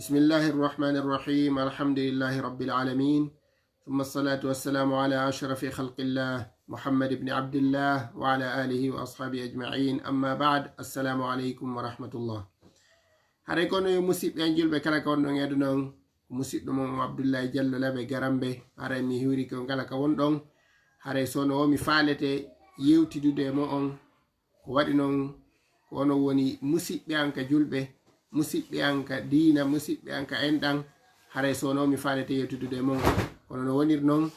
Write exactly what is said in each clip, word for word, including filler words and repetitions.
بسم الله الرحمن الرحيم. الحمد لله رب العالمين. ثم الصلاة والسلام على أشرف خلق الله محمد بن عبد الله وعلى آله وأصحابه أجمعين. أما بعد. السلام عليكم ورحمة الله. Haray kono yo musiɓɓe an julɓe kala ka wonɗon e aduna on, ko musiɗɗo mon on Abdullahi Jallo Labe Garambe. Haray mi hiwri ko kala ka wonɗon. Haray sono o mi faalete yewtidude e mo'on. Ko waɗi non, ko onon woni musiɓɓe an ka julɓe, musiɓɓe an ka diina, musiɓɓe an ka enɗan. Haray sono mi faalete yewtidude e mon. Kono no wonir non,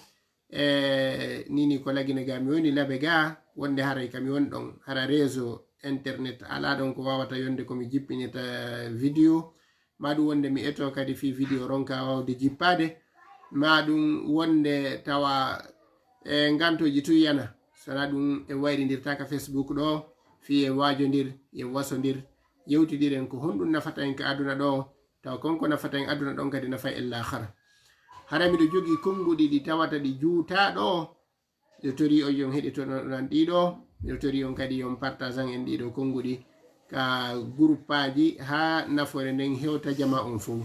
e, nini ko Lagine ga mi woni, Labe ga, wonde haray ka mi woni ɗon. Hara réseau internet alaa ɗon ko wawata yonde ko mi jippinirta vidéo. Ma ɗum wonde mi eto kadi fii vidéo ronka wawde jippaade. Ma ɗum wonde tawa, e, ngantooji tun yana. Sana ɗum en wayrindirta ka Facebook ɗo, fii en waajondir, en wasondir, yewtidiren ko honɗum nafata en ka aduna ɗo, tawa kon ko nafata en aduna ɗon kadi nafa en laakhara. Hara miɗo jogii konnguɗi ɗi tawata ɗi juutaa ɗo, miɗo torii on yo on heɗito ɗon ɗon ɗiɗo, miɗo torii on kadi yo on partasan en ɗiɗo konnguɗi ka guruppaaji haa nafoore nden hewta jama on fow.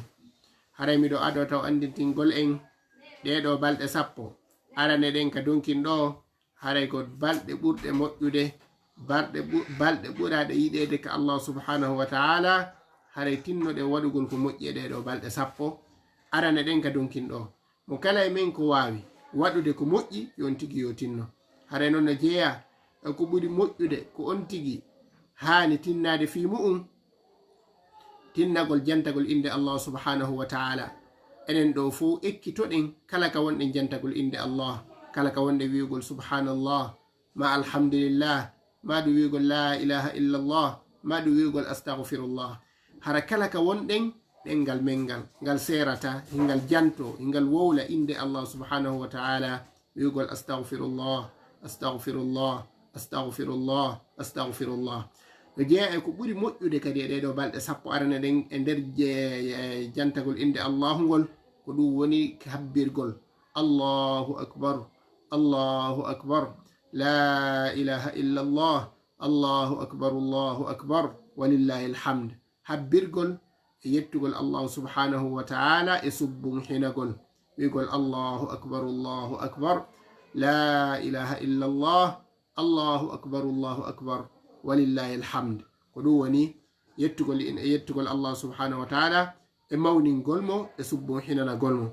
Haray miɗo adoo taw anndintingol en ɗee ɗoo balɗe sappo. Arane ɗen ka donkin ɗoo, haray ko balɗe ɓurɗe moƴƴude, balɗe ɓu-, balɗe ɓuraaɗe yiɗeede ka Allah subhanahu wa ta'ala, haray tinnoɗen waɗugol ko moƴƴi e ɗee ɗoo balɗe sappo. Arane ɗen ka donkin ɗoo. Mo kala e men ko waawi waɗude ko moƴƴi, yo on tigi yo tinno. Haray non no jeyaa e ko ɓuri moƴƴude, ko on tigi haani tinnaade fii mu'un, tinnagol jantagol innde Allah subhanahu wa ta'ala. Enen ɗoo fow ekkitoɗen kala ka wonɗen jantagol innde Allah, kala ka wonɗen wi'ugol subhanallah, ma alhamdulillah, ma ɗum wi'ugol la ilaha illallah, ma ɗum wi'ugol astaghfirullah. Hara kala ka wonɗen, ɗemngal men ngal, ngal seerata, hingal janto, hingal wowla innde Allah subhanahu wa ta'ala, wi'ugol astaghfirullah, astaghfirullah, astaghfirullah, astaghfirullah. No jeyaa e ko ɓuri moƴƴude kadi e ɗee ɗoo balɗe sappo arane ɗen e nder je-, e jantagol innde Allahu ngol, ko ɗum woni habbirgol. Allahu akbar, Allahu akbar, la ilaha illallah, Allahu akbar, Allahu akbar, walillahil hamd. Habbirgol e yettugol Allahu subhanahu wa ta'ala e subbunhinagol. Wi'ugol Allahu akbar, Allahu akbar, la ilaha illallah, Allahu akbar, Allahu akbar, walillahil hamd. Ko ɗum woni yettugol in-, yettugol Allah subhanahu wa ta'ala e mawningol mo e subbunhinanagol mo.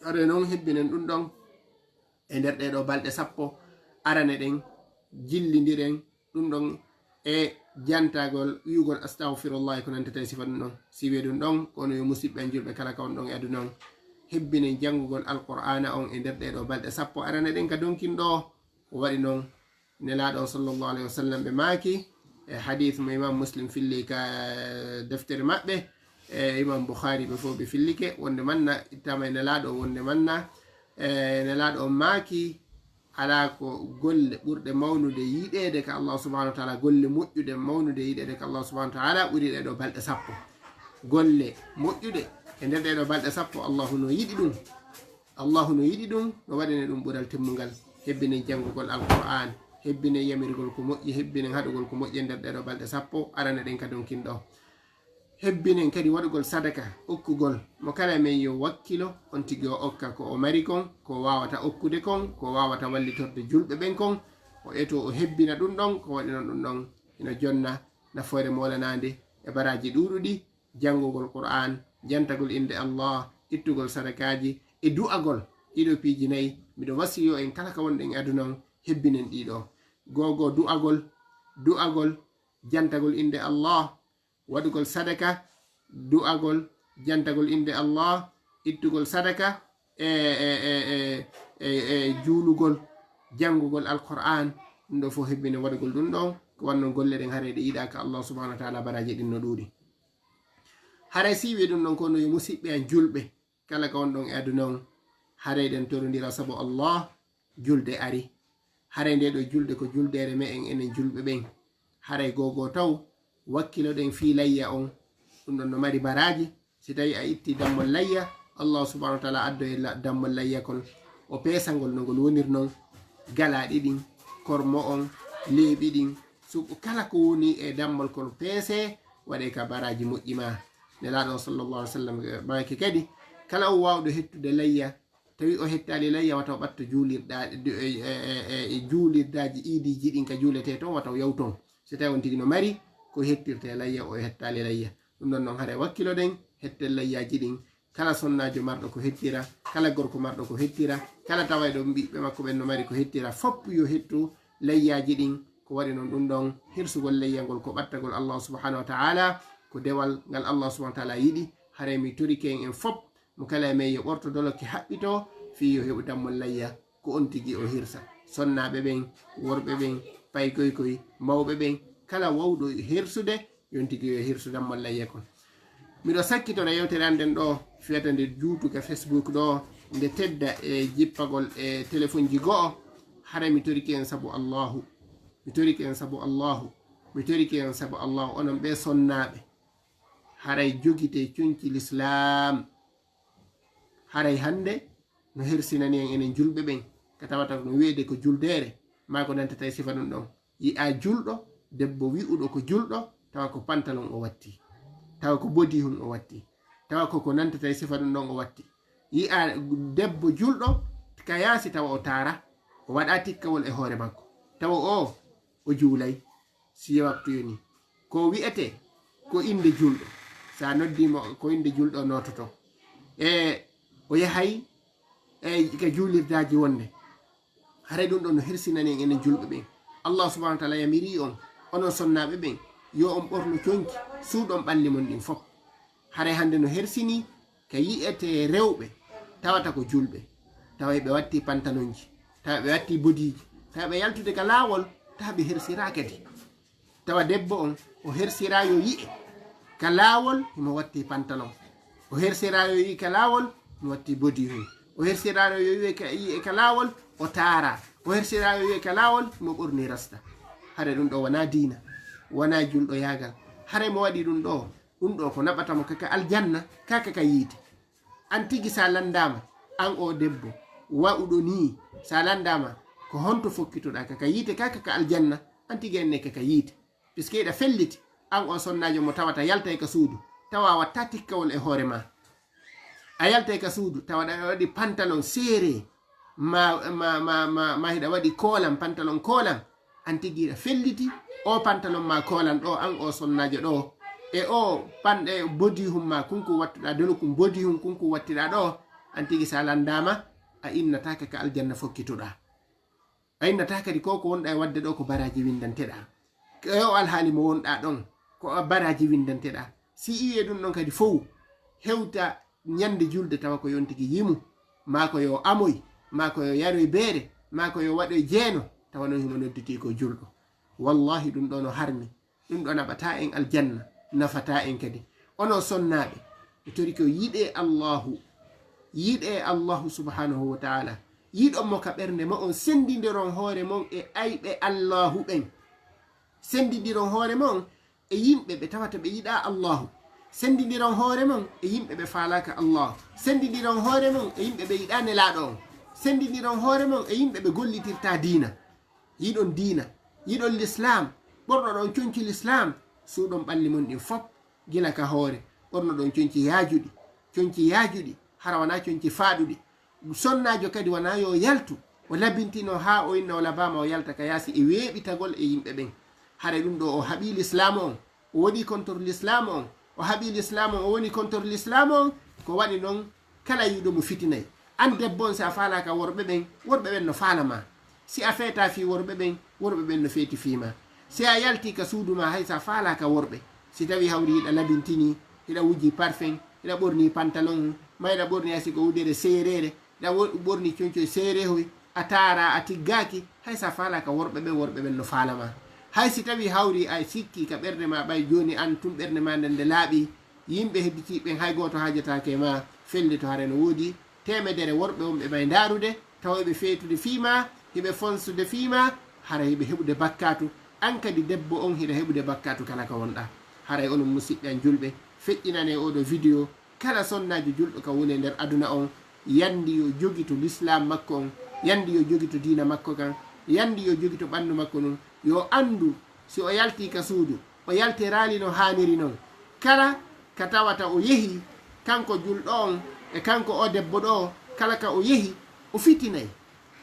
Hara non hebbinen ɗum ɗon e nder ɗee ɗoo balɗe sappo arane ɗen, jillindiren ɗum ɗon e jantagol wi'ugol astaghfirullah e ko nantata e sifa ɗum ɗon. Si wi'e ɗum ɗon, kono yo musiɓɓe an julɓe kala ka on ɗon e aduna on, hebbinen janngugol Alqur'aana on e nder ɗee ɗoo balɗe sappo arane ɗen ka donkin ɗoo. Ko waɗi non Nelaaɗo on sallallahu alayhi wa sallam ɓe maaki e hadiis mo Imam Muslim filli ka deftere maɓɓe, e Imam Bukhari ɓe fof ɓe fillike, wonde manna ittama e Nelaaɗo on, wonde manna, e Nelaaɗo on maaki, alaa ko golle ɓurɗe mawnude yiɗeede ka Allah subhanahu wa ta'ala, golle moƴƴude mawnude yiɗeede ka Allah subhanahu wa ta'ala ɓuri ɗee ɗoo balɗe sappo. Golle moƴƴude e nder ɗee ɗoo balɗe sappo, Allahu no yiɗi ɗum. Allahu no yiɗi ɗum, no waɗani ɗum ɓural timmungal. Hebbinen janngugol Alqur'aan, hebbinen yamirgol ko moƴƴi, hebbinen haɗugol ko moƴƴi e nder ɗee ɗoo balɗe sappo arane ɗen ka donkin ɗoo. Hebbinen kadi waɗugol sadaka, okkugol. Mo kala e men yo wakkilo, on tigi o okka ko o mari kon, ko o waawata okkude kon, ko o waawata wallitorde julɓe ɓen kon. O etoo o hebbina ɗum ɗon, ko waɗi non ɗum ɗon hino jonna nafoore moolanaande e baraaji ɗuuɗuɗi, janngugol Qur'aan, jantagol innde Allah, ittugol sadakaaji e du'agol. Ɗii ɗoo piiji nayi, miɗo wasiyoo en kala ka wonɗen e aduna on, hebbinen ɗii ɗoo. Goo goo du'agol, du'agol, jantagol innde Allah, waɗugol sadaka, du'agol, jantagol innde Allah, ittugol sadaka, e, e, e, e, e, e juulugol, janngugol Alqur'aan, ɗum ɗoo fof hebbinen waɗugol ɗum ɗon, ko wanno golle ɗen haray ɗe yiɗaa ka Allah subhanahu wa ta'ala, baraaji ɗin no ɗuuɗi. Haray si wi'e ɗum ɗon kono yo musiɓɓe an julɓe, kala ka wonɗon e aduna on, haray ɗen torondira sabu Allah, julde ari. Haray ndee ɗoo julde ko juldeere me'en enen julɓe ɓen. Haray goo goo taw wakkiloɗen fii layya on. Ɗum ɗon no mari baraaji. Si tawii a ittii dammol layya, Allah subhanahu wa ta'ala addoyay la-, dammol layya kon. O peesa ngol no ngol wonir non. Galaaɗi ɗin, kormo on, leeɓi ɗin, suɓo kala ko woni e dammol kon peesee, waɗee ka baraaji moƴƴi maa. Nelaaɗo on sallallahu alaihi wa sallam, eh, maaki kadi, kala on waawɗo hettude layya, tawi o hettaali layya, wata o ɓatto juulirɗa-, e, e, e, e juulirdaaji iidiiji ɗin ka juuletee ton, wata o yaw ton. Si tawi on tigi no mari ko hettirtee layya, o hettaali layya. Ɗum ɗon non, haray wakkiloɗen hetten layyaaji ɗin. Kala sonnaajo marɗo ko hettira, kala gorko marɗo ko hettira, kala tawayɗo ɓiɓɓe makko ɓen no mari ko hettira, fow yo hettu layyaaji ɗin. Ko waɗi non ɗum ɗon, hirsugol layya ngol ko ɓattagol Allah subhanahu wa ta'ala, ko dewal ngal Allah subhanahu wa ta'ala yiɗi. Haray mi torike en, en fow, mo kala e men yo ɓorto dolokke haɓɓitoo, fii yo heɓu dammol layya, ko on tigi o hirsa. Sonnaaɓe ɓen, worɓe ɓen, paykoy koy, mawɓe ɓen, kala wawɗo hirsude, yo on tigi yo hirsu dammol layya kon. Miɗo sakkitora yewtere an nden ɗoo, fiyata nde juutu ka Facebook ɗoo, nde tedda e jippagol e telefonji go'o. Haray mi torike en sabu Allahu. Mi torike en sabu Allahu. Mi torike en sabu Allahu. Onon ɓee sonnaaɓe, haray jogitee conci Lislaam. Haray hannde no hersinani en enen julɓe ɓen, ka tawata no wi'ede ko juldeere, maa ko nantata e sifa ɗum ɗon. Yi'aa julɗo, debbo wi'uɗo ko julɗo, tawa ko pantalon o watti, tawa ko bodihun o watti, tawa ko ko nantata e sifa ɗum ɗon o watti. Yi'aa debbo julɗo ka yaasi, tawa o taara, o waɗaa tikkawol e hoore makko, tawa o, o juulay. Si waktu yoni, ko wi'etee ko innde julɗo, sa noddii mo, ko innde julɗo o noototoo. E o yahay e ka juulirdaaji wonnde. Haray ɗum ɗon no hersinani en enen julɓe ɓen. Allah subhanahu wa ta'ala yamirii on, onon sonnaaɓe ɓen, yo on ɓornu conci, suuɗon ɓalli mon ɗin fow. Haray hannde no hersinii ka yi'etee rewɓe tawata ko julɓe, tawa ɓe watti pantalonji, tawa ɓe watti bodiiji, tawa ɓe yaltude ka laawol, tawa ɓe hersiraa kadi. Tawa debbo on, o hersiraa yo yi'e ka laawol, himo watti pantalon. O hersiraa yo yi'e ka laawol, himo watti bodihun. O hersiraa yo yi'e ka, yi'e ka laawol, o taaraa. O hersiraa yo yi'e ka laawol, himo ɓorni rasta. Haray ɗum ɗoo wanaa diina, wanaa julɗo yaagal. Haray mo waɗi ɗum ɗoo, ɗum ɗoo ko naɓata mo ka, ka aljanna, kaa ka, ka yiite. An tigi sa lanndaama, an oo debbo wa'uɗo nii, sa lanndaama, ko honto fokkitoɗaa, ka, ka yiite kaa ka, ka aljanna? An tigi enne ka, ka yiite. Puisque hiɗa felliti, an oo sonnaajo mo tawata yaltay ka suudu, tawa a wattaa tikkawol e hoore maa. A yaltay ka suudu, tawa aɗa waɗi pantalon seeree, ma, ma, ma, ma, ma hiɗa waɗi koolan, pantalon koolan, an tigi hiɗa felliti, oo pantalon maa koolan ɗoo, an oo sonnaajo ɗoo, e oo panɗe bodihun maa kun kun wattuɗaa, dolokun bodihun kun kun wattiɗaa ɗoo, an tigi sa lanndaama, a innataake ka aljanna fokkitoɗaa. A innataa kadi ko ko wonɗaa e waɗde ɗoo ko baraaji winndanteɗaa. E oo alhaali mo wonɗaa ɗon, ko a baraaji winndanteɗaa. Si iwii e ɗum ɗon kadi fow, hewta ñande julde tawa ko yo on tigi yimu, maa ko yo amoy, maa ko yo yaroy beere, maa ko yo waɗoy jeeno, tawa non himo nodditii ko julɗo. Wallahi, ɗum ɗoo no harmi, ɗum ɗoo naɓataa en aljanna, nafataa en kadi. Onon sonnaaɓe, mi torike on, yiɗee Allahu, yiɗee Allahu subhanahu wa ta'ala, yiɗon mo ka ɓernde mo'on, senndindiron hoore mon e ayɓe Allahu ɓen. Senndindiron hoore mon e yimɓe ɓe tawata ɓe yiɗaa Allahu. Senndindiron hoore mon e yimɓe ɓe faalaaka Allahu. Senndindiron hoore mon e yimɓe ɓe yiɗaa Nelaaɗo on. Senndindiron hoore mon e yimɓe ɓe gollitirtaa diina. Yiɗon diina, yiɗon Lislaam, ɓornoɗon conci Lislaam, suuɗon ɓalli mon ɗin fow, gila ka hoore, ɓornoɗon conci yaajuɗi, conci yaajuɗi, hara wanaa conci faaɗuɗi. Sonnaajo kadi wanaa yo yaltu, o labintino haa o inna o labaama o yalta ka yaasi e weeɓitagol e yimɓe ɓen. Hara ɗum ɗoo o haɓii Lislaamu on, o woni contre Lislaamu on, o haɓii Lislaamu on, o woni contre Lislaamu on, ko waɗi non kala yi'uɗo mo fitinay. An debbo on, si a faalaaka worɓe ɓen, worɓe ɓen no faala maa. Si a feetaa fii worɓe ɓen, worɓe ɓen no feeti fii maa. Si a yaltii ka suudu maa, hay si a faalaaka worɓe, si tawii hawri hiɗa labintinii, hiɗa wujii parfum, hiɗa ɓornii pantalon, maa hiɗa ɓornii hay si ko wudere seereere, hiɗa wo-, ɓornii concoy seereehoy, a taaraa, a tiggaaki, hay si a faalaaka worɓe ɓen, worɓe ɓen no faala maa. Hay si tawii hawri a sikkii ka ɓernde maa, ɓay jooni an tun ɓernde maa nden nde laaɓii, yimɓe hedditiiɓe ɓen hay gooto haajataake e maa, fellito, hara no woodi teemedere worɓe wonɓe maa e ndaarude, tawa hiɓe feetude fii maa, hiɓe fonsude fii maa, hara hiɓe heɓude bakkaatu, an kadi debbo on hiɗa heɓude bakkaatu kala ka wonɗaa. Haray onon musiɓɓe an julɓe, feƴƴinanee oo ɗoo video, kala sonnaajo julɗo ka woni e nder aduna on, yandi yo jogito Lislaam makko on, yandi yo jogito diina makko kan, yandi yo jogito ɓandu makko ndun, yo anndu si o yaltii ka suudu, o yaltiraali no haaniri non. Kala ka tawata o yehi, kanko julɗo on e kanko oo debbo ɗoo, kala ka o yehi, o fitinay,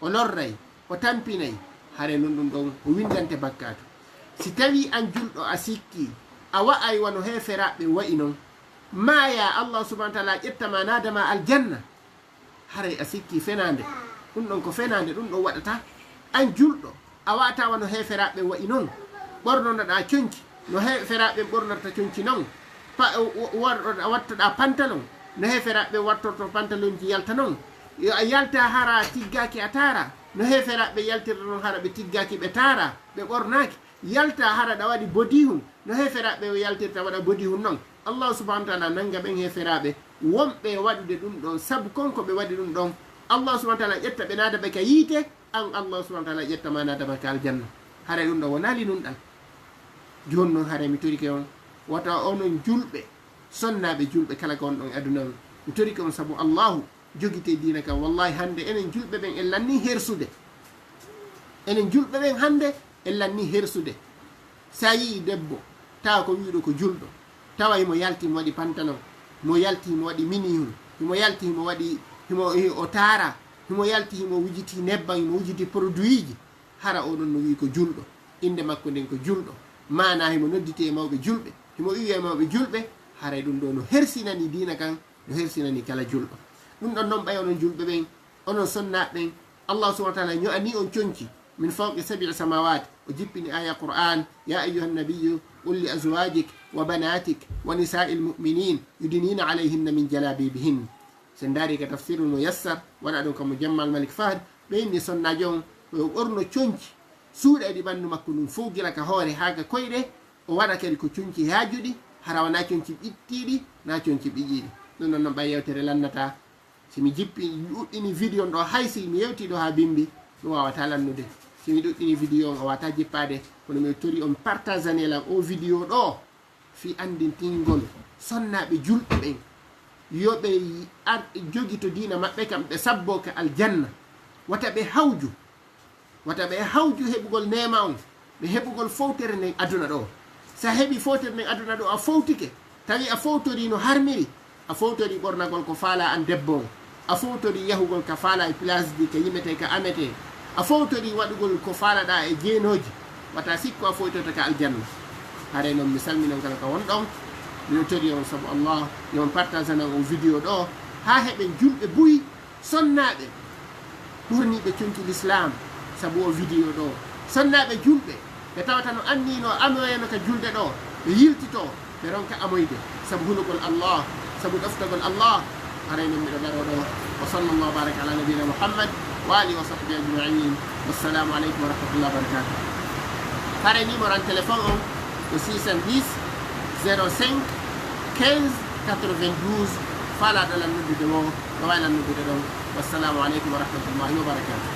o lorray, o tampinay, haray non ɗun ɗon o windante bakkaatu. Si tawii an julɗo a sikkii a wa'ay wano heeferaaɓe ɓen wa'i non, maayaa, Allah subhanahu wa ta'ala ƴetta ma naada ma aljanna, haray a sikkii fenaande. Ɗun ɗon ko fenaande, ɗun ɗon waɗataa. An julɗo, a wa'ataa wano heeferaaɓe ɓen wa'i non. Ɓornonoɗaa conci no heeferaaɓe ɓen ɓornorta conci non. Pa-, wa-, wa-, wattoɗaa pantalon no heeferaaɓe ɓen wattorto pantalonji yalta non. Yo a yaltaa hara tiggaaki a taaraa no heeferaaɓe ɓen yaltirta non, hara ɓe tiggaaki ɓe taaraa, ɓe ɓornaaki. Yaltaa hara ɗa waɗi bodihun no heeferaaɓe ɓen yaltirta waɗa bodihun non. Allahu subhanahu wa ta'ala nanga ɓen heeferaaɓe wonɓe e waɗude ɗun ɗon, sabu kon ko ɓe waɗi ɗun ɗon. Allahu subhanahu wa ta'ala ƴetta ɓe naada ɓe ka yiite, an Allahu subhanahu wa ta'ala ƴetta ma naada ma ka aljanna. Haray ɗun ɗon wonaa linunɗal. Jooni non haray mi torike on, wata onon julɓe, sonnaaɓe julɓe kala ka wonɗon e aduna on, mi torike on sabu Allahu, jogitee diina kan. Wallahi hannde enen julɓe ɓen en lannii hersude. Enen julɓe ɓen hannde en lannii hersude. Si a yi'ii debbo, tawa ko wi'uɗo ko julɗo, tawa himo yalti himo waɗi pantalon, himo yalti himo waɗi minihun, himo yalti himo waɗi, himo, hi-, o taaraa, himo yalti himo wujitii nebban, himo wujitii produitji, hara oo ɗon no wi'i ko julɗo, innde makko nden ko julɗo, maanaa himo nodditee e mawɓe julɓe, himo iwee e mawɓe julɓe, haray ɗun ɗoo no hersinanii diina kan, no hersinanii kala julɗo. Ɗun ɗon non ɓay onon julɓe ɓen, onon sonnaaɓe ɓen, Allah subhanahu wa ta'ala ɲo'anii on conci, min fawqi sab'i samawat, o jippini aya Qur'an, ya ayyuhan nabiyyu, qul li azwajik wa banatik wa nisa'il mu'minin yudnina alayhinna min jalabibihin. Si en ndaari ka Tafsirul Muyassar, waɗaa ɗun ka Mujammal Malik Fahd, ɓe inni sonnaajo on, yo ɓorno conci, suuɗa e ɗi ɓandu makko ndun fow gila ka hoore haa ka koyɗe, o waɗa kadi ko conci yaajuɗi, hara wanaa conci ɓittiiɗi, naa conci ɓiƴiiɗi. Ɗun ɗon non ɓay yewtere lannataa. Si mi jippi, mi ɗuɗɗini video on ɗoo, hay si mi yewtii ɗoo haa bimbi, ɗun waawataa lannude. Si mi ɗuɗɗini video on, o waawataa jippaade, kono miɗo torii on partaganee lan oo video ɗoo fii anndintingol sonnaaɓe julɓe ɓen, yo ɓe ar-, jogito diina maɓɓe kan, ɓe sabboo ka aljanna. Wata ɓe hawju. Wata ɓe hawju heɓugol neema on, ɓe heɓugol fowtere nden aduna ɗoo. Si a heɓii fowtere nden aduna ɗoo, a fowtike, tawi a fowtorii no harmiri, a fowtorii ɓornagol ko faalaa an debbo on, a fowtorii yahugol ka faalaa e pilaasji ka yimetee ka ametee, a fowtorii waɗugol ko faalaɗaa e jeenooji, wata sikku a fowtoto ka aljanna. Haray non mi salminan kala ka wonɗon, miɗo torii on sabu Allah, yo on partagenan on video ɗoo, haa heɓen julɓe buy, sonnaaɓe ɓorniiɓe conci lislaam sabu oo video ɗoo. Sonnaaɓe julɓe ɓe tawata no anniinoo amoyano ka julde ɗoo, ɓe yiltitoo, ɓe ronka amoyde sabu hulugol Allah, sabu ɗoftagol Allah. Haray non miɗo daroo ɗoo. Wa sallallahu baraka ala nabiyina Muhammad wa alihi wa sahbihi ajma'in. Wassalamu aleykum wa rahmatullahi wa barakatuh. Haray numéro an téléphone on ko six cent dix, zéro cinq, quinze, quatre-vingt-douze. Faalaaɗo lan noddude woo, no waawi lan noddude ɗon. Wassalamu aleykum wa rahmatullahi wa barakatuh.